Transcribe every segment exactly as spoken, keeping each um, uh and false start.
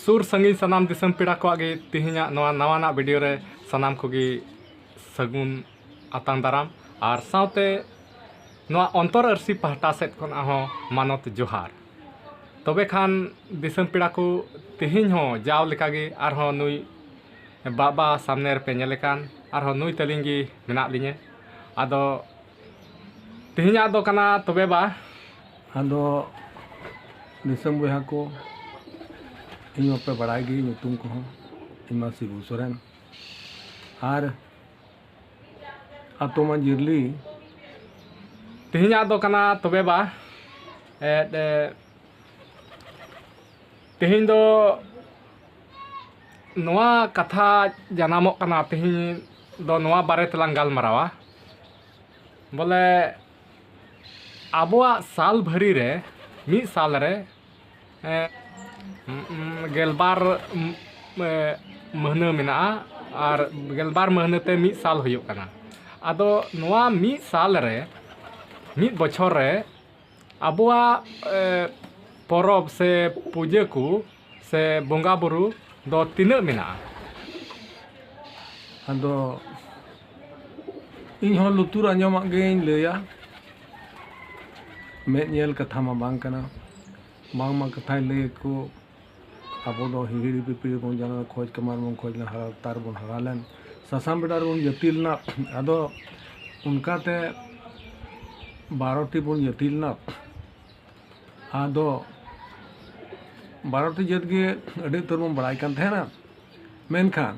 ᱥᱩᱨ ᱥᱟᱺᱜᱤᱧ ᱥᱟᱱᱟᱢ ᱫᱤᱥᱚᱢ ᱯᱮᱲᱟ ᱠᱚᱣᱟᱜ ᱜᱮ ᱛᱮᱦᱮᱧᱟᱜ ᱱᱚᱣᱟ ᱱᱟᱣᱟᱱᱟᱜ ᱵᱷᱤᱰᱤᱭᱳ ᱨᱮ ᱥᱟᱱᱟᱢ ᱠᱚᱜᱮ ᱥᱟᱹᱜᱩᱱ ᱟᱛᱟᱝ ᱫᱟᱨᱟᱢ, ᱟᱨ ᱥᱟᱶᱛᱮ ᱱᱚᱣᱟ ᱚᱱᱛᱚᱨ ᱟᱹᱨᱥᱤ ᱯᱟᱦᱴᱟ ᱥᱮᱫ ᱠᱷᱚᱱᱟᱜ ᱦᱚᱸ ᱢᱟᱱᱚᱛ ᱡᱚᱦᱟᱨ᱾ ᱛᱚᱵᱮ ᱠᱷᱟᱱ ᱫᱤᱥᱚᱢ ᱯᱮᱲᱟ ᱠᱚ, ᱛᱮᱦᱮᱧ ᱦᱚᱸ ᱡᱟᱣ ᱞᱮᱠᱟᱜᱮ ᱟᱨᱦᱚᱸ ᱱᱩᱭ ᱵᱟᱵᱟ ᱥᱟᱢᱱᱮ ᱨᱮᱯᱮ ᱧᱮᱞᱮ ᱠᱟᱱ, ᱟᱨᱦᱚᱸ ᱱᱩᱭ ᱛᱟᱹᱞᱤᱧ ᱜᱮ ᱢᱮᱱᱟᱜ ᱞᱤᱧᱟᱹ᱾ ᱟᱫᱚ ᱛᱮᱦᱮᱧᱟᱜ ᱫᱚ ᱠᱟᱱᱟ ᱛᱚᱵᱮ ᱵᱟ᱾ ᱟᱫᱚ ᱫᱤᱥᱚᱢ ᱵᱚᱭᱦᱟ ᱠᱚ, ᱤᱧ ᱢᱟᱯᱮ ᱵᱟᱲᱟᱭ ᱜᱮ ᱧᱩᱛᱩᱢ ᱠᱚᱦᱚᱸ, ᱤᱧ ᱢᱟ ᱥᱤᱵᱩ ᱥᱚᱨᱮᱱ, ᱟᱨ ᱟᱛᱳ ᱢᱟ ᱡᱤᱨᱞᱤ᱾ ᱛᱮᱦᱮᱧᱟᱜ ᱫᱚ ᱠᱟᱱᱟ ᱛᱚᱵᱮ ᱵᱟ, ᱮᱫ, ᱮ, ᱛᱮᱦᱮᱧ ᱫᱚ ᱱᱚᱣᱟ ᱠᱟᱛᱷᱟ ᱡᱟᱱᱟᱢᱚᱜ ᱠᱟᱱᱟ, ᱛᱮᱦᱮᱧ ᱫᱚ ᱱᱚᱣᱟ ᱵᱟᱨᱮ ᱛᱮᱞᱟᱝ ᱜᱟᱞᱢᱟᱨᱟᱣᱟ᱾ ᱵᱚᱞᱮ, ᱟᱵᱚᱣᱟᱜ ᱥᱟᱞ ᱵᱷᱟᱹᱨᱤ ᱨᱮ, ᱢᱤᱫ ᱥᱟᱞ ᱨᱮ, ᱮ, ᱩᱢ, ᱩᱢ, ᱜᱮᱞᱵᱟᱨ, ᱩᱢ, ᱮ, ᱢᱟᱹᱦᱱᱟᱹ ᱢᱮᱱᱟᱜᱼᱟ, ᱟᱨ ᱜᱮᱞᱵᱟᱨ ᱢᱟᱹᱦᱱᱟᱹ ᱛᱮ ᱢᱤᱫ ᱥᱟᱞ ᱦᱩᱭᱩᱜ ᱠᱟᱱᱟ᱾ ᱟᱫᱚ ᱱᱚᱣᱟ ᱢᱤᱫ ᱥᱟᱞ ᱨᱮ, ᱢᱤᱫ ᱵᱚᱪᱷᱚᱨ ᱨᱮ ᱟᱵᱚᱣᱟᱜ, ᱮ, ᱯᱚᱨᱚᱵᱽ ᱥᱮ ᱯᱩᱡᱟᱹ ᱠᱚ ᱥᱮ ᱵᱚᱸᱜᱟ ᱵᱩᱨᱩ ᱫᱚ ᱛᱤᱱᱟᱹᱜ ᱢᱮᱱᱟᱜᱼᱟ? ᱟᱫᱚ ᱤᱧ ᱦᱚᱸ ᱞᱩᱛᱩᱨ ᱟᱸᱡᱚᱢᱟᱜ ᱜᱤᱧ ᱞᱟᱹᱭᱟ, ᱢᱮᱫ ᱧᱮᱞ ᱠᱟᱛᱷᱟ ᱢᱟ ᱵᱟᱝ ᱠᱟᱱᱟ᱾ ᱵᱟᱝᱢᱟ ᱠᱟᱛᱷᱟᱭ ᱞᱟᱹᱭ ᱟᱠᱚ, ᱟᱵᱚ ᱫᱚ ᱦᱤᱦᱤᱲᱤ ᱯᱤᱯᱤᱲᱤ ᱵᱚᱱ ᱡᱟᱱᱟᱢ, ᱠᱷᱚᱡᱽ ᱠᱟᱢᱟᱨ ᱵᱚᱱ ᱠᱷᱚᱡᱽ ᱞᱮᱱᱟ, ᱦᱟᱨᱟ ᱞᱟᱛᱟᱨ ᱵᱚᱱ ᱦᱟᱨᱟ ᱞᱮᱱ, ᱥᱟᱥᱟᱝ ᱵᱮᱰᱟ ᱨᱮᱵᱚᱱ ᱡᱟᱹᱛᱤ ᱞᱮᱱᱟ᱾ ᱟᱫᱚ ᱚᱱᱠᱟᱛᱮ ᱵᱟᱨᱚ ᱴᱤ ᱵᱚᱱ ᱡᱟᱹᱛᱤ ᱞᱮᱱᱟ᱾ ᱟᱫᱚ ᱵᱟᱨᱚ ᱴᱤ ᱡᱟᱹᱛ ᱜᱮ ᱟᱹᱰᱤ ᱩᱛᱟᱹᱨ ᱵᱚᱱ ᱵᱟᱲᱟᱭ ᱠᱟᱱ ᱛᱟᱦᱮᱱᱟ, ᱢᱮᱱᱠᱷᱟᱱ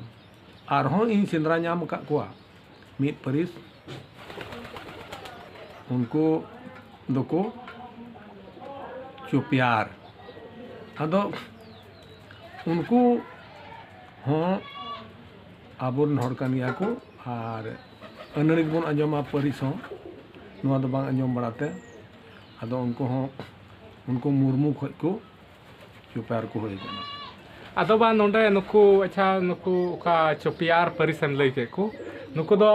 ᱟᱨᱦᱚᱸ ᱤᱧ ᱥᱮᱸᱫᱽᱨᱟ ᱧᱟᱢ ᱟᱠᱟᱫ ᱠᱚᱣᱟ ᱢᱤᱫ ᱯᱟᱹᱨᱤᱥ, ᱩᱱᱠᱩ ᱫᱚᱠᱚ ᱪᱚᱯᱮᱭᱟᱨ᱾ ᱟᱫᱚ ᱩᱱᱠᱩ ᱦᱚᱸ ᱟᱵᱚᱨᱮᱱ ᱦᱚᱲ ᱠᱟᱱ ᱜᱮᱭᱟ ᱠᱚ, ᱟᱨ ᱟᱹᱱᱟᱹᱲᱤ ᱜᱮᱵᱚᱱ ᱟᱸᱡᱚᱢᱟ ᱯᱟᱹᱨᱤᱥ ᱦᱚᱸ, ᱱᱚᱣᱟ ᱫᱚ ᱵᱟᱝ ᱟᱸᱡᱚᱢ ᱵᱟᱲᱟᱛᱮ᱾ ᱟᱫᱚ ᱩᱱᱠᱩ ᱦᱚᱸ, ᱩᱱᱠᱩ ᱢᱩᱨᱢᱩ ᱠᱷᱚᱡ ᱠᱚ ᱪᱚᱯᱮᱭᱟᱨ ᱠᱚ ᱦᱩᱭ ᱠᱟᱱᱟ᱾ ᱟᱫᱚ ᱵᱟ, ᱱᱚᱰᱮ ᱱᱩᱠᱩ, ᱟᱪᱪᱷᱟ, ᱱᱩᱠᱩ ᱚᱠᱟ ᱪᱚᱯᱮᱭᱟᱨ ᱯᱟᱹᱨᱤᱥ ᱮᱢ ᱞᱟᱹᱭ ᱠᱮᱫ ᱠᱚ, ᱱᱩᱠᱩ ᱫᱚ,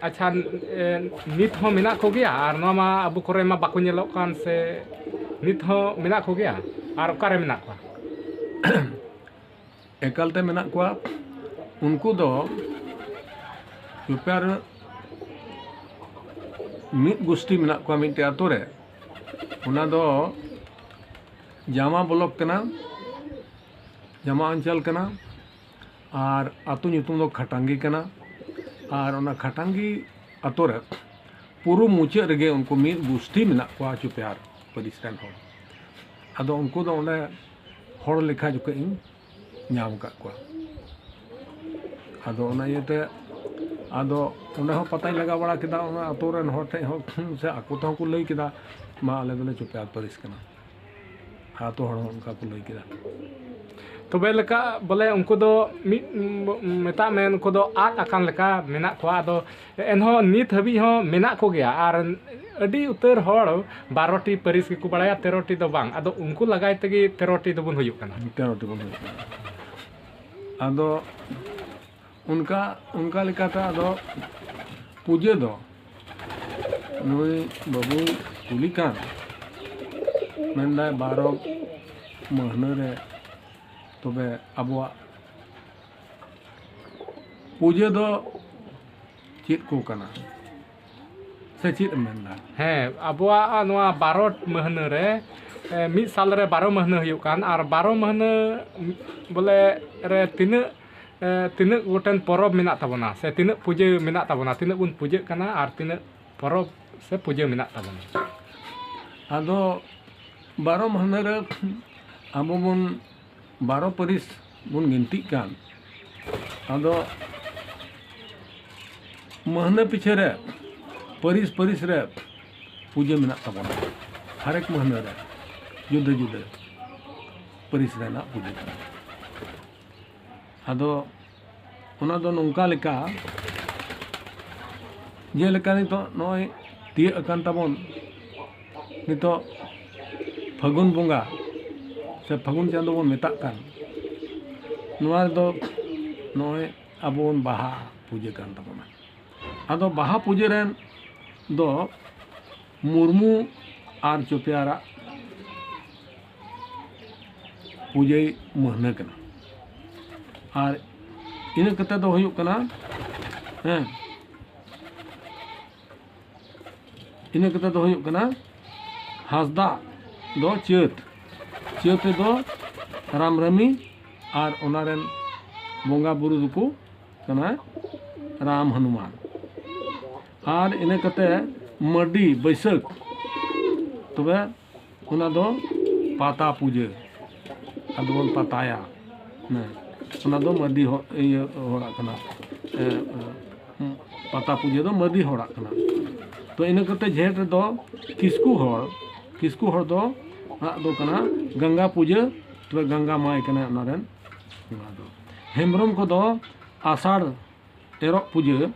ᱟᱪᱪᱷᱟ, ᱮ, ᱱᱤᱛ ᱦᱚᱸ ᱢᱮᱱᱟᱜ ᱠᱚᱜᱮᱭᱟ? ᱟᱨ ᱱᱚᱣᱟ ᱢᱟ ᱟᱵᱚ ᱠᱚᱨᱮ ᱢᱟ ᱵᱟᱠᱚ ᱧᱮᱞᱚᱜ ᱠᱟᱱ, ᱥᱮ ᱱᱤᱛ ᱦᱚᱸ ᱢᱮᱱᱟᱜ ᱠᱚᱜᱮᱭᱟ? ᱟᱨ ᱚᱠᱟᱨᱮ ᱢᱮᱱᱟᱜ ᱠᱚᱣᱟ? ᱮᱠᱟᱞᱛᱮ ᱢᱮᱱᱟᱜ ᱠᱚᱣᱟ᱾ ᱩᱱᱠᱩ ᱫᱚ ᱪᱩᱯᱮᱭᱟᱨ ᱢᱤᱫ ᱜᱩᱥᱴᱤ ᱢᱮᱱᱟᱜ ᱠᱚᱣᱟ ᱢᱤᱫᱴᱮᱡ ᱟᱛᱳ ᱨᱮ᱾ ᱚᱱᱟ ᱫᱚ ᱡᱟᱢᱟ ᱵᱞᱚᱠ ᱠᱟᱱᱟ, ᱡᱟᱢᱟ ᱚᱧᱪᱚᱞ ᱠᱟᱱᱟ, ᱟᱨ ᱟᱛᱳ ᱧᱩᱛᱩᱢ ᱫᱚ ᱠᱷᱟᱴᱟᱝᱜᱤ ᱠᱟᱱᱟ᱾ ᱟᱨ ᱚᱱᱟ ᱠᱷᱟᱴᱟᱝᱜᱤ ᱟᱛᱳ ᱨᱮ ᱯᱩᱨᱩ ᱢᱩᱪᱟᱹᱫ ᱨᱮᱜᱮ ᱩᱱᱠᱩ ᱢᱤᱫ ᱜᱩᱥᱴᱤ ᱢᱮᱱᱟᱜ ᱠᱚᱣᱟ ᱪᱩᱯᱮᱭᱟᱨ ᱯᱟᱹᱨᱤᱥ ᱨᱮᱱ ᱦᱚᱲ᱾ ᱟᱫᱚ ᱩᱱᱠᱩ ᱫᱚ ᱚᱸᱰᱮ ᱦᱚᱲ ᱞᱮᱠᱷᱟ ᱡᱚᱠᱷᱚᱡ ᱤᱧ ᱧᱟᱢ ᱟᱠᱟᱫ ᱠᱚᱣᱟ᱾ ᱟᱫᱚ ᱚᱱᱟ ᱤᱭᱟᱹᱛᱮ ᱟᱫᱚ ᱚᱸᱰᱮ ᱦᱚᱸ ᱯᱟᱛᱟᱧ ᱞᱟᱜᱟᱣ ᱵᱟᱲᱟ ᱠᱮᱫᱟ, ᱚᱱᱟ ᱟᱛᱳ ᱨᱮᱱ ᱦᱚᱲ ᱴᱷᱮᱡ ᱦᱚᱸ ᱥᱮ ᱟᱠᱚ ᱛᱮᱦᱚᱸ ᱠᱚ ᱞᱟᱹᱭ ᱠᱮᱫᱟ, "ᱢᱟ, ᱟᱞᱮ ᱫᱚᱞᱮ ᱪᱩᱯᱮᱭᱟᱨ ᱯᱟᱹᱨᱤᱥ ᱠᱟᱱᱟ᱾" ᱟᱛᱳ ᱦᱚᱲ ᱦᱚᱸ ᱚᱱᱠᱟ ᱠᱚ ᱞᱟᱹᱭ ᱠᱮᱫᱟ᱾ ᱛᱚᱵᱮ ᱞᱮᱠᱟ ᱵᱚᱞᱮ ᱩᱱᱠᱩ ᱫᱚ ᱢᱤᱫ, ᱢᱮᱛᱟᱜ ᱢᱮ, ᱩᱱᱠᱩ ᱫᱚ ᱟᱫ ᱟᱠᱟᱱ ᱞᱮᱠᱟ ᱢᱮᱱᱟᱜ ᱠᱚᱣᱟ᱾ ᱟᱫᱚ ᱮᱱᱦᱚᱸ ᱱᱤᱛ ᱦᱟᱹᱵᱤᱡ ᱦᱚᱸ ᱢᱮᱱᱟᱜ ᱠᱚᱜᱮᱭᱟ᱾ ᱟᱨ ᱟᱹᱰᱤ ᱩᱛᱟᱹᱨ ᱦᱚᱲ ᱵᱟᱨᱚ ᱴᱤ ᱯᱟᱹᱨᱤᱥ ᱜᱮᱠᱚ ᱵᱟᱲᱟᱭᱟ, ᱛᱮᱨᱚ ᱴᱤ ᱫᱚ ᱵᱟᱝ᱾ ᱟᱫᱚ ᱩᱱᱠᱩ ᱞᱟᱜᱟᱭ ᱛᱮᱜᱮ ᱛᱮᱨᱚ ᱴᱤ ᱫᱚᱵᱚᱱ ᱦᱩᱭᱩᱜ ᱠᱟᱱᱟ᱾ ᱛᱮᱨᱚ ᱴᱤ ᱵᱚᱱ ᱦᱩᱭᱩᱜ ᱠᱟᱱᱟ᱾ ᱟᱫᱚ ᱚᱱᱠᱟ, ᱚᱱᱠᱟ ᱞᱮᱠᱟᱛᱮ ᱟᱫᱚ ᱯᱩᱡᱟᱹ ᱫᱚ ᱱᱩᱭ ᱵᱟᱹᱵᱩᱭ ᱠᱩᱞᱤ ᱠᱟᱱ, ᱢᱮᱱᱫᱟᱭ ᱵᱟᱨᱚ ᱢᱟᱹᱦᱱᱟᱹ ᱨᱮ ᱛᱚᱵᱮ ᱟᱵᱚᱣᱟᱜ ᱯᱩᱡᱟᱹ ᱫᱚ ᱪᱮᱫ ᱠᱚ ᱠᱟᱱᱟ? ᱥᱮ ᱪᱮᱫ ᱮᱢ ᱢᱮᱱᱫᱟ? ᱦᱮᱸ, ᱟᱵᱚᱣᱟᱜ ᱱᱚᱣᱟ ᱵᱟᱨᱚ ᱢᱟᱹᱦᱱᱟᱹ ᱨᱮ, ᱮ, ᱢᱤᱫ ᱥᱟᱞ ᱨᱮ ᱵᱟᱨᱚ ᱢᱟᱹᱦᱱᱟᱹ ᱦᱩᱭᱩᱜ ᱠᱟᱱ, ᱟᱨ ᱵᱟᱨᱚ ᱢᱟᱹᱦᱱᱟᱹ ᱵᱚᱞᱮ ᱨᱮ ᱛᱤᱱᱟᱹᱜ, ᱮ, ᱛᱤᱱᱟᱹᱜ ᱜᱚᱴᱮᱱ ᱯᱚᱨᱚᱵᱽ ᱢᱮᱱᱟᱜ ᱛᱟᱵᱚᱱᱟ, ᱥᱮ ᱛᱤᱱᱟᱹᱜ ᱯᱩᱡᱟᱹ ᱢᱮᱱᱟᱜ ᱛᱟᱵᱚᱱᱟ, ᱛᱤᱱᱟᱹᱜ ᱵᱚᱱ ᱯᱩᱡᱟᱹᱜ ᱠᱟᱱᱟ ᱟᱨ ᱛᱤᱱᱟᱹᱜ ᱯᱚᱨᱚᱵᱽ ᱥᱮ ᱯᱩᱡᱟᱹ ᱢᱮᱱᱟᱜ ᱛᱟᱵᱚᱱᱟ? ᱟᱫᱚ ᱵᱟᱨᱚ ᱢᱟᱹᱦᱱᱟᱹ ᱨᱮ ᱟᱵᱚ ᱵᱚᱱ ᱵᱟᱨᱚ ᱯᱟᱹᱨᱤᱥ ᱵᱚᱱ ᱜᱤᱱᱛᱤᱜ ᱠᱟᱱ, ᱟᱫᱚ ᱢᱟᱹᱦᱱᱟᱹ ᱯᱤᱪᱷᱟᱹ ᱨᱮ ᱯᱟᱹᱨᱤᱥ ᱯᱟᱹᱨᱤᱥ ᱨᱮ ᱯᱩᱡᱟᱹ ᱢᱮᱱᱟᱜ ᱛᱟᱵᱚᱱᱟ᱾ ᱦᱟᱨᱮᱠ ᱢᱟᱹᱦᱱᱟᱹ ᱨᱮ ᱡᱩᱫᱟᱹ ᱡᱩᱫᱟᱹ ᱯᱟᱹᱨᱤᱥ ᱨᱮᱱᱟᱜ ᱯᱩᱡᱟᱹ ᱠᱟᱱᱟ᱾ ᱟᱫᱚ ᱚᱱᱟ ᱫᱚ ᱱᱚᱝᱠᱟ ᱞᱮᱠᱟ, ᱡᱮᱞᱮᱠᱟ ᱱᱤᱛᱚᱜ ᱱᱚᱜᱼᱚᱭ ᱛᱤᱭᱟᱹᱜ ᱟᱠᱟᱱ ᱛᱟᱵᱚᱱ ᱱᱤᱛᱚᱜ ᱯᱷᱟᱹᱜᱩᱱ ᱵᱚᱸᱜᱟ ᱥᱮ ᱯᱷᱟᱹᱜᱩᱱ ᱪᱟᱸᱫᱚ ᱵᱚᱱ ᱢᱮᱛᱟᱜ ᱠᱟᱱ, ᱱᱚᱣᱟ ᱨᱮᱫᱚ ᱱᱚᱜᱼᱚᱭ ᱟᱵᱚ ᱵᱚᱱ ᱵᱟᱦᱟ ᱯᱩᱡᱟᱹ ᱠᱟᱱ ᱛᱟᱵᱚᱱᱟ᱾ ᱟᱫᱚ ᱵᱟᱦᱟ ᱯᱩᱡᱟᱹ ᱨᱮᱱ ᱫᱚ ᱢᱩᱨᱢᱩ ᱟᱨ ᱪᱚᱯᱮᱭᱟᱨᱟᱜ ᱯᱩᱡᱟᱹᱭ ᱢᱟᱹᱦᱱᱟᱹ ᱠᱟᱱᱟ᱾ ᱟᱨ ᱤᱱᱟᱹ ᱠᱟᱛᱮ ᱫᱚ ᱦᱩᱭᱩᱜ ᱠᱟᱱᱟ, ᱦᱮᱸ, ᱤᱱᱟᱹ ᱠᱟᱛᱮ ᱫᱚ ᱦᱩᱭᱩᱜ ᱠᱟᱱᱟ ᱦᱟᱸᱥᱫᱟ ᱫᱚ ᱪᱟᱹᱛ᱾ ᱪᱟᱹᱛ ᱨᱮᱫᱚ ᱨᱟᱢ ᱨᱟᱢᱤ ᱟᱨ ᱚᱱᱟ ᱨᱮᱱ ᱵᱚᱸᱜᱟ ᱵᱩᱨᱩ ᱫᱚᱠᱚ ᱠᱟᱱᱟ ᱨᱟᱢ ᱦᱚᱱᱩᱢᱟᱱ᱾ ᱟᱨ ᱤᱱᱟᱹ ᱠᱟᱛᱮ ᱢᱟᱹᱰᱤ ᱵᱟᱹᱭᱥᱟᱹᱠᱷ, ᱛᱚᱵᱮ ᱚᱱᱟ ᱫᱚ ᱯᱟᱛᱟ ᱯᱩᱡᱟᱹ, ᱟᱫᱚ ᱵᱚᱱ ᱯᱟᱛᱟᱭᱟ᱾ ᱦᱮᱸ, ᱚᱱᱟ ᱫᱚ ᱢᱟᱹᱰᱤ ᱦᱚ-, ᱤᱭᱟᱹ ᱦᱚᱲᱟᱜ ᱠᱟᱱᱟ᱾ ᱮ, ᱮ, ᱯᱟᱛᱟ ᱯᱩᱡᱟᱹ ᱫᱚ ᱢᱟᱹᱰᱤ ᱦᱚᱲᱟᱜ ᱠᱟᱱᱟ᱾ ᱛᱚ ᱤᱱᱟᱹ ᱠᱟᱛᱮ ᱡᱷᱮᱸᱴ ᱨᱮᱫᱚ ᱠᱤᱥᱠᱩ ᱦᱚᱲ, ᱠᱤᱥᱠᱩ ᱦᱚᱲ ᱫᱚ ᱟᱜ ᱫᱚ ᱠᱟᱱᱟ ᱜᱟᱝᱜᱟ ᱯᱩᱡᱟᱹ, ᱛᱚᱵᱮ ᱜᱟᱝᱜᱟ ᱢᱟᱭ ᱠᱟᱱᱟᱭ ᱚᱱᱟ ᱨᱮᱱ ᱵᱚᱸᱜᱟ ᱫᱚ᱾ ᱦᱮᱢᱵᱨᱚᱢ ᱠᱚᱫᱚ ᱟᱥᱟᱲ ᱮᱨᱚᱜ ᱯᱩᱡᱟᱹ,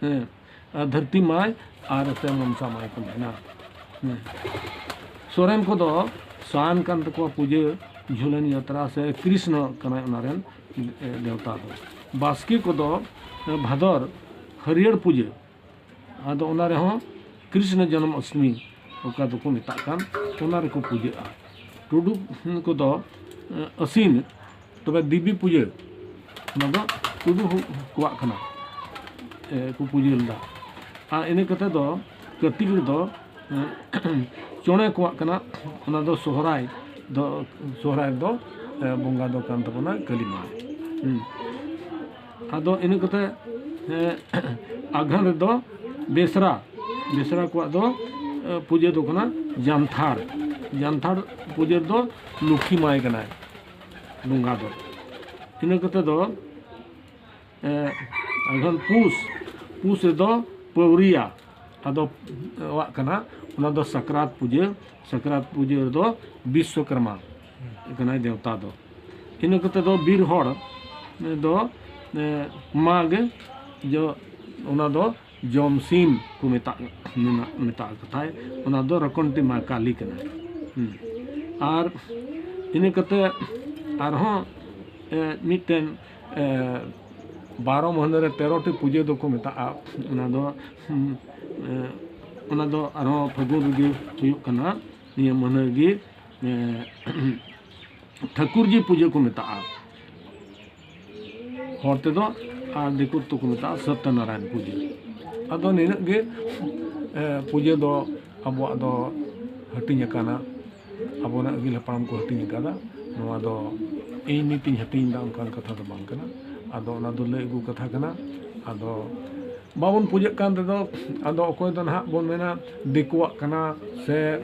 ᱦᱮᱸ, ᱟᱨ ᱫᱷᱟᱹᱨᱛᱤ ᱢᱟᱭ ᱟᱨ ᱥᱮ ᱢᱚᱱᱥᱟ ᱢᱟᱭ ᱠᱚ ᱢᱮᱱᱟ᱾ ᱦᱮᱸ᱾ ᱥᱚᱨᱮᱱ ᱠᱚᱫᱚ ᱥᱟᱱ ᱠᱟᱱ ᱛᱟᱠᱚᱣᱟ ᱯᱩᱡᱟᱹ, ᱡᱷᱩᱞᱟᱹᱱ ᱡᱟᱛᱨᱟ ᱥᱮ ᱠᱨᱤᱥᱱᱚ ᱠᱟᱱᱟᱭ ᱚᱱᱟ ᱨᱮᱱ, ᱮ, ᱫᱮᱣᱛᱟ ᱫᱚ᱾ ᱵᱟᱥᱠᱮ ᱠᱚᱫᱚ, ᱮ, ᱵᱷᱟᱫᱚᱨ ᱦᱟᱹᱨᱭᱟᱹᱲ ᱯᱩᱡᱟᱹ, ᱟᱫᱚ ᱚᱱᱟ ᱨᱮᱦᱚᱸ ᱠᱨᱤᱥᱱᱚ ᱡᱚᱱᱚᱢ ᱚᱥᱴᱚᱢᱤ ᱚᱠᱟ ᱫᱚᱠᱚ ᱢᱮᱛᱟᱜ ᱠᱟᱱ, ᱚᱱᱟ ᱨᱮᱠᱚ ᱯᱩᱡᱟᱹᱜᱼᱟ᱾ ᱴᱩᱰᱩ ᱠᱚᱫᱚ, ᱮ, ᱟᱹᱥᱤᱱ, ᱛᱚᱵᱮ ᱫᱮᱵᱤ ᱯᱩᱡᱟᱹ, ᱚᱱᱟ ᱫᱚ ᱴᱩᱰᱩ ᱠᱚᱣᱟᱜ ᱠᱟᱱᱟ, ᱮ, ᱠᱚ ᱯᱩᱡᱟᱹ ᱞᱮᱫᱟ᱾ ᱟᱨ ᱤᱱᱟᱹ ᱠᱟᱛᱮ ᱫᱚ ᱠᱟᱹᱨᱛᱤᱠ ᱨᱮᱫᱚ, ᱮ, ᱪᱚᱬᱮ ᱠᱚᱣᱟᱜ ᱠᱟᱱᱟ, ᱚᱱᱟ ᱫᱚ ᱥᱚᱦᱨᱟᱭ ᱫᱚ, ᱥᱚᱦᱨᱟᱭ ᱨᱮᱫᱚ, ᱮ, ᱵᱚᱸᱜᱟ ᱫᱚ ᱠᱟᱱ ᱛᱟᱵᱚᱱᱟ ᱠᱟᱹᱞᱤ ᱢᱟ᱾ ᱦᱩᱸ᱾ ᱟᱫᱚ ᱤᱱᱟᱹ ᱠᱟᱛᱮ, ᱮ, ᱟᱜᱷᱟᱱ ᱨᱮᱫᱚ ᱵᱮᱥᱨᱟ, ᱵᱮᱥᱨᱟ ᱠᱚᱣᱟᱜ ᱫᱚ, ᱮ, ᱯᱩᱡᱟᱹ ᱫᱚ ᱠᱟᱱᱟ ᱡᱟᱱᱛᱷᱟᱲ᱾ ᱡᱟᱱᱛᱷᱟᱲ ᱯᱩᱡᱟᱹ ᱨᱮᱫᱚ ᱞᱩᱠᱷᱤ ᱢᱟᱭ ᱠᱟᱱᱟᱭ ᱵᱚᱸᱜᱟ ᱫᱚ᱾ ᱤᱱᱟᱹ ᱠᱟᱛᱮ ᱫᱚ, ᱮ, ᱟᱜᱷᱟᱱ ᱯᱩᱥ, ᱯᱩᱥ ᱨᱮᱫᱚ ᱯᱟᱹᱣᱨᱤᱭᱟ ᱟᱫᱚ ᱣᱟᱜ ᱠᱟᱱᱟ, ᱚᱱᱟ ᱫᱚ ᱥᱟᱠᱨᱟᱛ ᱯᱩᱡᱟᱹ᱾ ᱥᱟᱠᱨᱟᱛ ᱯᱩᱡᱟᱹ ᱨᱮᱫᱚ ᱵᱤᱥᱥᱚᱠᱨᱢᱟ ᱠᱟᱱᱟᱭ ᱫᱮᱣᱛᱟ ᱫᱚ᱾ ᱤᱱᱟᱹ ᱠᱟᱛᱮ ᱫᱚ ᱵᱤᱨ ᱦᱚᱲ ᱫᱚ, ᱮ, ᱢᱟᱜᱽ ᱡᱚ, ᱚᱱᱟ ᱫᱚ ᱡᱚᱢ ᱥᱤᱢ ᱠᱚ ᱢᱮᱛᱟᱜ, ᱢᱮᱱᱟᱜ, ᱢᱮᱛᱟᱜ ᱠᱟᱛᱷᱟᱭ, ᱚᱱᱟ ᱫᱚ ᱨᱚᱠᱚᱱᱴᱤ ᱢᱟ ᱠᱟᱞᱤ ᱠᱟᱱᱟᱭ᱾ ᱦᱩᱸ᱾ ᱟᱨ ᱤᱱᱟᱹ ᱠᱟᱛᱮ ᱟᱨᱦᱚᱸ, ᱮ, ᱢᱤᱫᱴᱮᱱ, ᱮ, ᱵᱟᱨᱚ ᱢᱟᱹᱦᱱᱟᱹ ᱨᱮ ᱛᱮᱨᱚ ᱴᱤ ᱯᱩᱡᱟᱹ ᱫᱚᱠᱚ ᱢᱮᱛᱟᱜᱼᱟ᱾ ᱚᱱᱟ ᱫᱚ, ᱦᱩᱸ, ᱮ, ᱚᱱᱟ ᱫᱚ ᱟᱨᱦᱚᱸ ᱯᱷᱟᱹᱜᱩᱱ ᱨᱮᱜᱮ ᱦᱩᱭᱩᱜ ᱠᱟᱱᱟ, ᱱᱤᱭᱟᱹ ᱢᱟᱹᱦᱱᱟᱹ ᱜᱮ, ᱮ, ᱴᱷᱟᱹᱠᱩᱨᱡᱤ ᱯᱩᱡᱟᱹ ᱠᱚ ᱢᱮᱛᱟᱜᱼᱟ ᱦᱚᱲ ᱛᱮᱫᱚ, ᱟᱨ ᱫᱤᱠᱩ ᱛᱮᱠᱚ ᱢᱮᱛᱟᱜᱼᱟ ᱥᱚᱛᱛᱚᱱᱟᱨᱟᱭᱚᱱ ᱯᱩᱡᱟᱹ᱾ ᱟᱫᱚ ᱱᱤᱱᱟᱹᱜ ᱜᱮ, ᱮ, ᱯᱩᱡᱟᱹ ᱫᱚ ᱟᱵᱚᱣᱟᱜ ᱫᱚ ᱦᱟᱹᱴᱤᱧ ᱟᱠᱟᱱᱟ, ᱟᱵᱚᱨᱮᱱ ᱟᱹᱜᱤᱞ ᱦᱟᱯᱲᱟᱢ ᱠᱚ ᱦᱟᱹᱴᱤᱧ ᱟᱠᱟᱫᱟ᱾ ᱱᱚᱣᱟ ᱫᱚ ᱤᱧ ᱱᱤᱛᱤᱧ ᱦᱟᱹᱴᱤᱧ ᱮᱫᱟ ᱚᱱᱠᱟᱱ ᱠᱟᱛᱷᱟ ᱫᱚ ᱵᱟᱝ ᱠᱟᱱᱟ᱾ ᱟᱫᱚ ᱚᱱᱟ ᱫᱚ ᱞᱟᱹᱭ ᱟᱹᱜᱩ ᱠᱟᱛᱷᱟ ᱠᱟᱱᱟ᱾ ᱟᱫᱚ ᱵᱟᱵᱚᱱ ᱯᱩᱡᱟᱹᱜ ᱠᱟᱱ ᱛᱮᱫᱚ, ᱟᱫᱚ ᱚᱠᱚᱭ ᱫᱚ ᱱᱟᱦᱟᱜ ᱵᱚᱱ ᱢᱮᱱᱟ ᱫᱤᱠᱩᱣᱟᱜ ᱠᱟᱱᱟ ᱥᱮ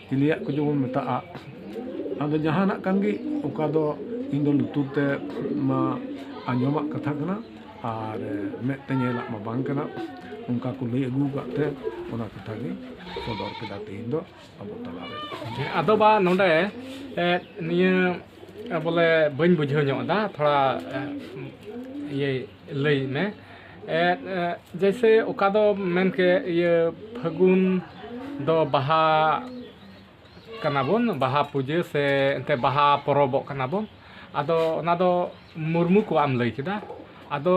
ᱪᱤᱞᱤᱭᱟᱜ ᱠᱚ ᱡᱮᱢᱚᱱ ᱢᱮᱛᱟᱜᱼᱟ᱾ ᱟᱫᱚ ᱡᱟᱦᱟᱱᱟᱜ ᱠᱟᱱ ᱜᱮ, ᱚᱠᱟ ᱫᱚ ᱤᱧ ᱫᱚ ᱞᱩᱛᱩᱨ ᱛᱮ ᱢᱟ ᱟᱸᱡᱚᱢᱟᱜ ᱠᱟᱛᱷᱟ ᱠᱟᱱᱟ, ᱟᱨ ᱢᱮᱫ ᱛᱮ ᱧᱮᱞᱟᱜ ᱢᱟ ᱵᱟᱝ ᱠᱟᱱᱟ᱾ ᱚᱱᱠᱟ ᱠᱚ ᱞᱟᱹᱭ ᱟᱹᱜᱩ ᱟᱠᱟᱫ ᱛᱮ ᱚᱱᱟ ᱠᱟᱛᱷᱟ ᱜᱮ ᱥᱚᱫᱚᱨ ᱠᱮᱫᱟ ᱛᱮᱦᱮᱧ ᱫᱚ ᱟᱵᱚ ᱛᱟᱞᱟᱨᱮ᱾ ᱟᱫᱚ ᱵᱟ ᱱᱚᱰᱮ, ᱮ, ᱱᱤᱭᱟᱹ ᱵᱚᱞᱮ ᱵᱟᱹᱧ ᱵᱩᱡᱷᱟᱹᱣ ᱧᱚᱜ ᱮᱫᱟ ᱛᱷᱚᱲᱟ, ᱮ, ᱤᱭᱟᱹ ᱞᱟᱹᱭ ᱢᱮ᱾ ᱮ, ᱮ, ᱡᱮᱭᱥᱮ ᱚᱠᱟ ᱫᱚ ᱢᱮᱱ ᱠᱮᱫ ᱤᱭᱟᱹ ᱯᱷᱟᱹᱜᱩᱱ ᱫᱚ ᱵᱟᱦᱟ ᱠᱟᱱᱟ ᱵᱚᱱ, ᱵᱟᱦᱟ ᱯᱩᱡᱟᱹ ᱥᱮ ᱮᱱᱛᱮ ᱵᱟᱦᱟ ᱯᱚᱨᱚᱵᱚᱜ ᱠᱟᱱᱟ ᱵᱚᱱ᱾ ᱟᱫᱚ ᱚᱱᱟ ᱫᱚ ᱢᱩᱨᱢᱩ ᱠᱚᱣᱟᱜ ᱮᱢ ᱞᱟᱹᱭ ᱠᱮᱫᱟ᱾ ᱟᱫᱚ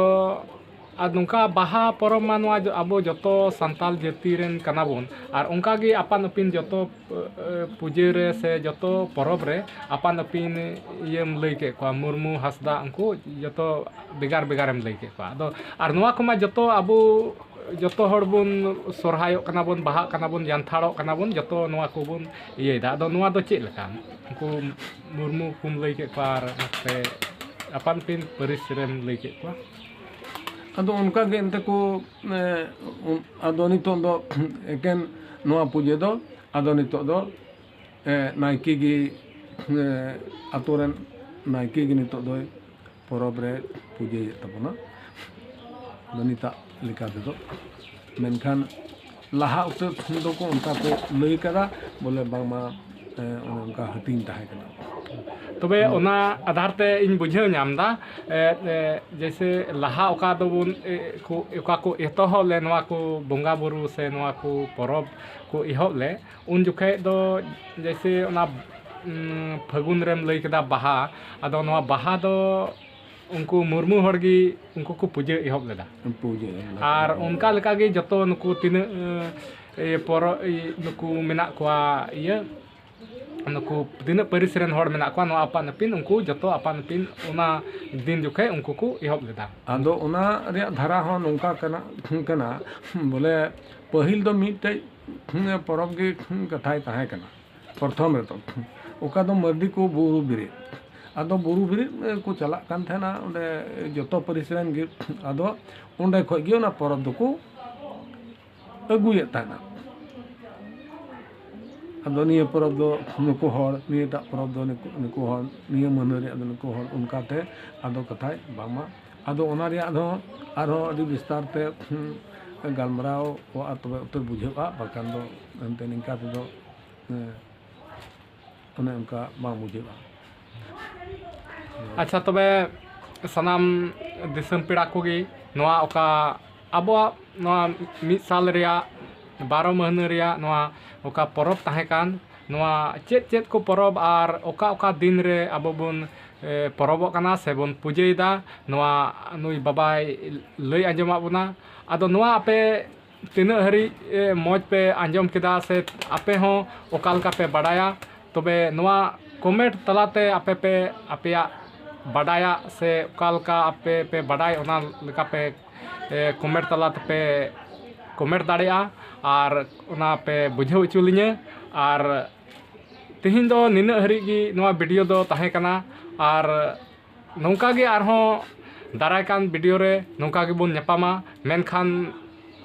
ᱟᱨ ᱱᱚᱝᱠᱟ ᱵᱟᱦᱟ ᱯᱚᱨᱚᱵᱽ ᱢᱟ ᱱᱚᱣᱟ ᱡᱚ-, ᱟᱵᱚ ᱡᱚᱛᱚ ᱥᱟᱱᱛᱟᱞ ᱡᱟᱹᱛᱤ ᱨᱮᱱ ᱠᱟᱱᱟ ᱵᱚᱱ, ᱟᱨ ᱚᱱᱠᱟ ᱜᱮ ᱟᱯᱟᱱ ᱟᱹᱯᱤᱱ ᱡᱚᱛᱚ, ᱮ, ᱯᱩᱡᱟᱹ ᱨᱮ ᱥᱮ ᱡᱚᱛᱚ ᱯᱚᱨᱚᱵᱽ ᱨᱮ ᱟᱯᱟᱱ ᱟᱹᱯᱤᱱ ᱤᱭᱟᱹᱢ ᱞᱟᱹᱭ ᱠᱮᱫ ᱠᱚᱣᱟ, ᱢᱩᱨᱢᱩ, ᱦᱟᱸᱥᱫᱟ, ᱩᱱᱠᱩ ᱡᱚᱛᱚ ᱵᱷᱮᱜᱟᱨ ᱵᱷᱮᱜᱟᱨᱮᱢ ᱞᱟᱹᱭ ᱠᱮᱫ ᱠᱚᱣᱟ᱾ ᱟᱫᱚ ᱟᱨ ᱱᱚᱣᱟ ᱠᱚᱢᱟ ᱡᱚᱛᱚ ᱟᱵᱚ ᱡᱚᱛᱚ ᱦᱚᱲ ᱵᱚᱱ ᱥᱚᱨᱦᱟᱭᱚᱜ ᱠᱟᱱᱟ ᱵᱚᱱ, ᱵᱟᱦᱟᱜ ᱠᱟᱱᱟ ᱵᱚᱱ, ᱡᱟᱱᱛᱷᱟᱲᱚᱜ ᱠᱟᱱᱟ ᱵᱚᱱ, ᱡᱚᱛᱚ ᱱᱚᱣᱟ ᱠᱚᱵᱚᱱ ᱤᱭᱟᱹᱭᱮᱫᱟ᱾ ᱟᱫᱚ ᱱᱚᱣᱟ ᱫᱚ ᱪᱮᱫ ᱞᱮᱠᱟ? ᱩᱱᱠᱩ ᱢᱩᱨᱢᱩ ᱠᱚᱢ ᱞᱟᱹᱭ ᱠᱮᱫ ᱠᱚᱣᱟ ᱟᱨ ᱱᱚᱛᱮ ᱟᱯᱟᱱ ᱟᱹᱯᱤᱱ ᱯᱟᱹᱨᱤᱥ ᱨᱮᱢ ᱞᱟᱹᱭ ᱠᱮᱫ ᱠᱚᱣᱟ᱾ ᱟᱫᱚ ᱚᱱᱠᱟ ᱜᱮ ᱮᱱᱛᱮ ᱠᱚ, ᱮ, ᱩᱱ-, ᱟᱫᱚ ᱱᱤᱛᱚᱜ ᱫᱚ ᱮᱠᱮᱱ ᱱᱚᱣᱟ ᱯᱩᱡᱟᱹ ᱫᱚ, ᱟᱫᱚ ᱱᱤᱛᱚᱜ ᱫᱚ, ᱮ, ᱱᱟᱭᱠᱮ ᱜᱮ, ᱮ, ᱟᱛᱳ ᱨᱮᱱ ᱱᱟᱭᱠᱮ ᱜᱮ ᱱᱤᱛᱚᱜ ᱫᱚᱭ ᱯᱚᱨᱚᱵᱽ ᱨᱮ ᱯᱩᱡᱟᱹᱭᱮᱫ ᱛᱟᱵᱚᱱᱟ᱾ ᱟᱫᱚ ᱱᱤᱛᱟᱜ ᱞᱮᱠᱟ ᱛᱮᱫᱚ, ᱢᱮᱱᱠᱷᱟᱱ ᱞᱟᱦᱟ ᱩᱛᱟᱹᱨ ᱠᱷᱚᱱ ᱫᱚᱠᱚ ᱚᱱᱠᱟ ᱠᱚ ᱞᱟᱹᱭ ᱠᱟᱫᱟ, ᱵᱚᱞᱮ ᱵᱟᱝᱢᱟ, ᱮ, ᱚᱱᱮ ᱚᱱᱠᱟ ᱦᱟᱹᱴᱤᱧ ᱛᱟᱦᱮᱸ ᱠᱟᱱᱟ᱾ ᱛᱚᱵᱮ ᱦᱩᱸ᱾ ᱚᱱᱟ ᱟᱫᱷᱟᱨ ᱛᱮ ᱤᱧ ᱵᱩᱡᱷᱟᱹᱣ ᱧᱟᱢ ᱮᱫᱟ, ᱮ, ᱮ, ᱡᱮᱭᱥᱮ ᱞᱟᱦᱟ ᱚᱠᱟ ᱫᱚᱵᱚᱱ, ᱮ, ᱠᱚ, ᱚᱠᱟ ᱠᱚ ᱮᱛᱚᱦᱚᱵ ᱞᱮ ᱱᱚᱣᱟ ᱠᱚ ᱵᱚᱸᱜᱟ ᱵᱩᱨᱩ ᱥᱮ ᱱᱚᱣᱟ ᱠᱚ ᱯᱚᱨᱚᱵᱽ ᱠᱚ ᱮᱦᱚᱵ ᱞᱮ, ᱩᱱ ᱡᱚᱠᱷᱮᱡ ᱫᱚ ᱡᱮᱭᱥᱮ ᱚᱱᱟ, ᱩᱸ, ᱯᱷᱟᱹᱜᱩᱱ ᱨᱮᱢ ᱞᱟᱹᱭ ᱠᱮᱫᱟ ᱵᱟᱦᱟ, ᱟᱫᱚ ᱱᱚᱣᱟ ᱵᱟᱦᱟ ᱫᱚ ᱩᱱᱠᱩ ᱢᱩᱨᱢᱩ ᱦᱚᱲ ᱜᱮ ᱩᱱᱠᱩ ᱠᱚ ᱯᱩᱡᱟᱹ ᱮᱦᱚᱵ ᱞᱮᱫᱟ᱾ ᱯᱩᱡᱟᱹ ᱮᱦᱚᱵ ᱞᱮᱫᱟ᱾ ᱟᱨ ᱚᱱᱠᱟ ᱞᱮᱠᱟ ᱜᱮ ᱡᱚᱛᱚ ᱱᱩᱠᱩ ᱛᱤᱱᱟᱹᱜ, ᱮ, ᱯᱚᱨᱚ-, ᱤ-, ᱱᱩᱠᱩ ᱢᱮᱱᱟᱜ ᱠᱚᱣᱟ, ᱤᱭᱟᱹ, ᱱᱩᱠᱩ ᱛᱤᱱᱟᱹᱜ ᱯᱟᱹᱨᱤᱥ ᱨᱮᱱ ᱦᱚᱲ ᱢᱮᱱᱟᱜ ᱠᱚᱣᱟ, ᱱᱚᱣᱟ ᱟᱯᱟᱱ ᱟᱹᱯᱤᱱ ᱩᱱᱠᱩ ᱡᱚᱛᱚ ᱟᱯᱟᱱ ᱟᱹᱯᱤᱱ ᱚᱱᱟ ᱫᱤᱱ ᱡᱚᱠᱷᱮᱡ ᱩᱱᱠᱩ ᱠᱚ ᱮᱦᱚᱵ ᱞᱮᱫᱟ᱾ ᱟᱫᱚ ᱚᱱᱟ ᱨᱮᱭᱟᱜ ᱫᱷᱟᱨᱟ ᱦᱚᱸ ᱱᱚᱝᱠᱟ ᱠᱟᱱᱟ, ᱠᱟᱱᱟ, ᱵᱚᱞᱮ ᱯᱟᱹᱦᱤᱞ ᱫᱚ ᱢᱤᱫᱴᱮᱡ ᱯᱚᱨᱚᱵᱽ ᱜᱮ ᱠᱟᱛᱷᱟᱭ ᱛᱟᱦᱮᱸ ᱠᱟᱱᱟ ᱯᱨᱚᱛᱷᱚᱢ ᱨᱮᱫᱚ, ᱚᱠᱟ ᱫᱚ ᱢᱟᱹᱨᱰᱤ ᱠᱚ ᱵᱩᱨᱩ ᱵᱮᱨᱮᱫ᱾ ᱟᱫᱚ ᱵᱩᱨᱩ ᱵᱮᱨᱮᱫ ᱠᱚ ᱪᱟᱞᱟᱜ ᱠᱟᱱ ᱛᱟᱦᱮᱱᱟ ᱚᱸᱰᱮ ᱡᱚᱛᱚ ᱯᱟᱹᱨᱤᱥ ᱨᱮᱱ ᱜᱮ᱾ ᱟᱫᱚ ᱚᱸᱰᱮ ᱠᱷᱚᱡ ᱜᱮ ᱚᱱᱟ ᱯᱚᱨᱚᱵᱽ ᱫᱚᱠᱚ ᱟᱹᱜᱩᱭᱮᱫ ᱛᱟᱦᱮᱱᱟ᱾ ᱟᱫᱚ ᱱᱤᱭᱟᱹ ᱯᱚᱨᱚᱵᱽ ᱫᱚ ᱱᱩᱠᱩ ᱦᱚᱲ, ᱱᱤᱭᱟᱹᱴᱟᱜ ᱯᱚᱨᱚᱵᱽ ᱫᱚ ᱱᱩᱠᱩ, ᱱᱩᱠᱩ ᱦᱚᱲ, ᱱᱤᱭᱟᱹ ᱢᱟᱹᱦᱱᱟᱹ ᱨᱮᱭᱟᱜ ᱫᱚ ᱱᱩᱠᱩ ᱦᱚᱲ, ᱚᱱᱠᱟᱛᱮ ᱟᱫᱚ ᱠᱟᱛᱷᱟᱭ ᱵᱟᱝᱢᱟ᱾ ᱟᱫᱚ ᱚᱱᱟ ᱨᱮᱭᱟᱜ ᱫᱚ ᱟᱨᱦᱚᱸ ᱟᱹᱰᱤ ᱵᱤᱥᱛᱟᱨ ᱛᱮ, ᱦᱩᱸ, ᱜᱟᱞᱢᱟᱨᱟᱣ ᱠᱚᱜᱼᱟ, ᱛᱚᱵᱮ ᱩᱛᱟᱹᱨ ᱵᱩᱡᱷᱟᱹᱜᱼᱟ, ᱵᱟᱠᱷᱟᱱ ᱫᱚ ᱮᱱᱛᱮ ᱱᱤᱝᱠᱟ ᱛᱮᱫᱚ, ᱦᱮᱸ, ᱚᱱᱮ ᱚᱱᱠᱟ ᱵᱟᱝ ᱵᱩᱡᱷᱟᱹᱜᱼᱟ᱾ ᱟᱪᱪᱷᱟ, ᱛᱚᱵᱮ ᱥᱟᱱᱟᱢ ᱫᱤᱥᱚᱢ ᱯᱮᱲᱟ ᱠᱚᱜᱮ ᱱᱚᱣᱟ ᱚᱠᱟ ᱟᱵᱚᱣᱟᱜ ᱱᱚᱣᱟ ᱢᱤᱫ ᱥᱟᱞ ᱨᱮᱭᱟᱜ ᱵᱟᱨᱚ ᱢᱟᱹᱦᱱᱟᱹ ᱨᱮᱭᱟᱜ ᱱᱚᱣᱟ ᱚᱠᱟ ᱯᱚᱨᱚᱵᱽ ᱛᱟᱦᱮᱸ ᱠᱟᱱ, ᱱᱚᱣᱟ ᱪᱮᱫ ᱪᱮᱫ ᱠᱚ ᱯᱚᱨᱚᱵᱽ ᱟᱨ ᱚᱠᱟ ᱚᱠᱟ ᱫᱤᱱ ᱨᱮ ᱟᱵᱚ ᱵᱚᱱ, ᱮ, ᱯᱚᱨᱚᱵᱚᱜ ᱠᱟᱱᱟ ᱥᱮ ᱵᱚᱱ ᱯᱩᱡᱟᱹᱭᱮᱫᱟ, ᱱᱚᱣᱟ ᱱᱩᱭ ᱵᱟᱵᱟᱭ ᱞᱟᱹᱭ ᱟᱸᱡᱚᱢᱟᱫ ᱵᱚᱱᱟ᱾ ᱟᱫᱚ ᱱᱚᱣᱟ ᱟᱯᱮ ᱛᱤᱱᱟᱹᱜ ᱦᱟᱹᱨᱤᱡ, ᱮ, ᱢᱚᱡᱽ ᱯᱮ ᱟᱸᱡᱚᱢ ᱠᱮᱫᱟ ᱥᱮ ᱟᱯᱮ ᱦᱚᱸ ᱚᱠᱟ ᱞᱮᱠᱟ ᱯᱮ ᱵᱟᱰᱟᱭᱟ, ᱛᱚᱵᱮ ᱱᱚᱣᱟ comment ᱛᱟᱞᱟᱛᱮ ᱟᱯᱮ ᱯᱮ ᱟᱯᱮᱭᱟᱜ ᱵᱟᱰᱟᱭᱟᱜ ᱥᱮ ᱚᱠᱟ ᱞᱮᱠᱟ ᱟᱯᱮ ᱯᱮ ᱵᱟᱰᱟᱭ, ᱚᱱᱟ ᱞᱮᱠᱟ ᱯᱮ, ᱮ, comment ᱛᱟᱞᱟ ᱛᱮᱯᱮ comment ᱫᱟᱲᱮᱭᱟᱜᱼᱟ ᱟᱨ ᱚᱱᱟ ᱯᱮ ᱵᱩᱡᱷᱟᱹᱣ ᱦᱚᱪᱚ ᱞᱤᱧᱟᱹ᱾ ᱟᱨ ᱛᱮᱦᱮᱧ ᱫᱚ ᱱᱤᱱᱟᱹᱜ ᱦᱟᱹᱨᱤᱡ ᱜᱮ ᱱᱚᱣᱟ video ᱫᱚ ᱛᱟᱦᱮᱸ ᱠᱟᱱᱟ᱾ ᱟᱨ ᱱᱚᱝᱠᱟ ᱜᱮ ᱟᱨᱦᱚᱸ ᱫᱟᱨᱟᱭ ᱠᱟᱱ video ᱨᱮ ᱱᱚᱝᱠᱟ ᱜᱮᱵᱚᱱ ᱧᱟᱯᱟᱢᱟ᱾ ᱢᱮᱱᱠᱷᱟᱱ,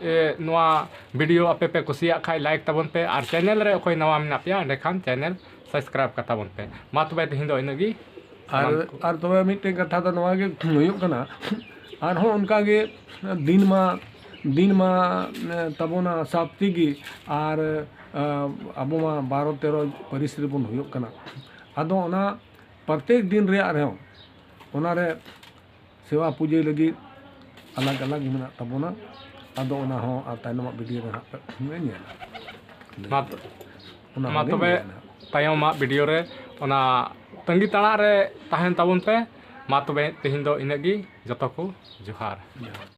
ᱮ, ᱱᱚᱣᱟ video ᱟᱯᱮ ᱯᱮ ᱠᱩᱥᱤᱭᱟᱜ ᱠᱷᱟᱡ like ᱛᱟᱵᱚᱱ ᱯᱮ, ᱟᱨ channel ᱨᱮ ᱚᱠᱚᱭ ᱱᱟᱣᱟ ᱢᱮᱱᱟᱜ ᱯᱮᱭᱟ ᱮᱸᱰᱮᱠᱷᱟᱱ channel subscribe ᱠᱟᱛᱟ ᱵᱚᱱ ᱯᱮ᱾ ᱢᱟ ᱛᱚᱵᱮ ᱛᱮᱦᱮᱧ ᱫᱚ ᱤᱱᱟᱹᱜ ᱜᱮ᱾ ᱟᱨ, ᱥᱟᱱᱟᱢ ᱠᱚ ᱟᱨ ᱛᱚᱵᱮ ᱢᱤᱫᱴᱮᱱ ᱠᱟᱛᱷᱟ ᱫᱚ ᱱᱚᱣᱟ ᱜᱮ ᱦᱩᱭᱩᱜ ᱠᱟᱱᱟ, ᱟᱨᱦᱚᱸ ᱚᱱᱠᱟ ᱜᱮ ᱫᱤᱱ ᱢᱟ, ᱫᱤᱱ ᱢᱟ, ᱮ, ᱛᱟᱵᱚᱱᱟ ᱥᱟᱛᱴᱤ ᱜᱮ, ᱟᱨ, ᱮ, ᱟᱵᱚ ᱢᱟ ᱵᱟᱨᱚ ᱛᱮᱨᱚ ᱯᱟᱹᱨᱤᱥ ᱨᱮᱵᱚᱱ ᱦᱩᱭᱩᱜ ᱠᱟᱱᱟ᱾ ᱟᱫᱚ ᱚᱱᱟ ᱯᱨᱚᱛᱮᱠ ᱫᱤᱱ ᱨᱮᱭᱟᱜ ᱨᱮᱦᱚᱸ ᱚᱱᱟᱨᱮ ᱥᱮᱵᱟ ᱯᱩᱡᱟᱹᱭ ᱞᱟᱹᱜᱤᱫ ᱟᱞᱟᱜᱽ ᱟᱞᱟᱜᱽ ᱢᱮᱱᱟᱜ ᱛᱟᱵᱚᱱᱟ᱾ ᱟᱫᱚ ᱚᱱᱟ ᱦᱚᱸ ᱟᱨ ᱛᱟᱭᱱᱚᱢᱟᱜ video ᱨᱮ ᱦᱟᱸᱜ ᱯᱮ ᱧᱮᱞᱟ᱾ ᱢᱟ ᱛᱚ-, ᱚᱱᱟ ᱢᱟ ᱦᱚᱸ ᱛᱚᱵᱮ ᱧᱮᱞᱟ᱾ ᱛᱟᱭᱚᱢᱟᱜ video ᱨᱮ ᱚᱱᱟ ᱛᱟᱺᱜᱤ ᱛᱟᱲᱟᱜ ᱨᱮ ᱛᱟᱦᱮᱱ ᱛᱟᱵᱚᱱ ᱯᱮ᱾ ᱢᱟ ᱛᱚᱵᱮ ᱛᱮᱦᱮᱧ ᱫᱚ ᱤᱱᱟᱹᱜ ᱜᱮ, ᱡᱚᱛᱚ ᱠᱚ ᱡᱚᱦᱟᱨ᱾ ᱡᱚᱦᱟᱨ᱾